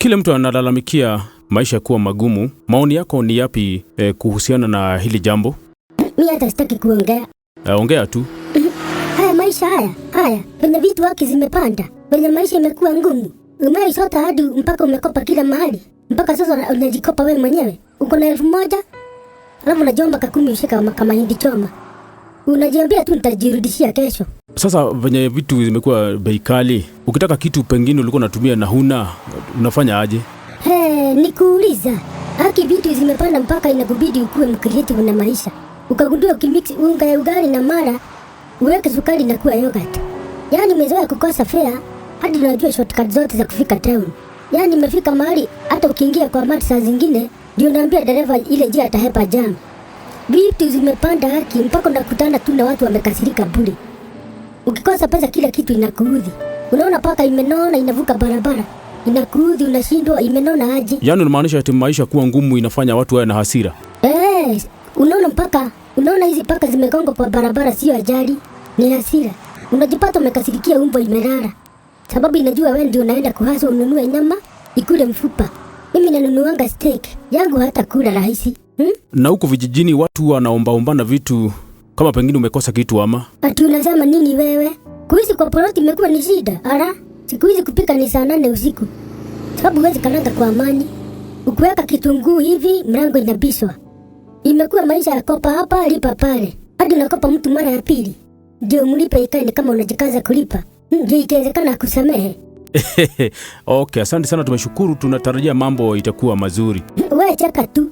Kila mtu analalamikia maisha kuwa magumu. Maoni yako ni yapi kuhusiana na hili jambo? Mi hata sitaki kuongea. Ongea tu. Haya maisha haya haya, venye vitu haki zimepanda, venye maisha imekuwa ngumu, umeisota hadi mpaka umekopa kila mahali, mpaka sasa unajikopa wewe mwenyewe. Uko na 1000 alafu unajiomba kakumi ushika kama mahindi choma, unajiambia tu nitajirudishia kesho. Sasa venye vitu zimekuwa bei kali, ukitaka kitu pengine ulikuwa unatumia na huna, unafanya aje? He, nikuuliza, haki vitu zimepanda mpaka inakubidi ukuwe mcreative na maisha. Ukagundua ukimix unga ya ugali na mara uweke sukari na kuwa yogurt. Yaani umezoea kukosa fare hadi unajua shortcut zote za kufika town. Yaani imefika mahali hata ukiingia kwa mat saa zingine ndio unaambia dereva ile njia atahepa jam. Vitu zimepanda haki mpaka unakutana tu na watu wamekasirika bure. Ukikosa pesa kila kitu inakuudhi. Unaona paka imenona inavuka barabara. Inakuudhi, unashindwa imenona aje. Yaani unamaanisha ati maisha kuwa ngumu inafanya watu wawe na hasira? Eh, unaona mpaka unaona hizi paka zimegongwa kwa barabara, sio ajali, ni hasira. Unajipata umekasirikia umbo imelala, sababu inajua wewe ndio unaenda kuhasa ununue nyama ikule mfupa. Mimi nanunuanga steak yangu hata kula rahisi? Na huku vijijini watu wanaombaombana vitu kama pengine umekosa kitu ama? Ati unasema nini wewe? Kuishi kwa ploti imekuwa ni shida. Ara, siku hizi kupika ni saa 8 usiku, sababu huwezi karanga kwa amani. Ukiweka kitunguu hivi mlango inabishwa. Imekuwa maisha ya kopa hapa lipa pale, hadi unakopa mtu mara ya pili ndio mlipe, ikae ni kama unajikaza kulipa, ndio ikiwezekana akusamehe. Okay, asante sana, tumeshukuru. Tunatarajia mambo itakuwa mazuri. Wewe cheka tu.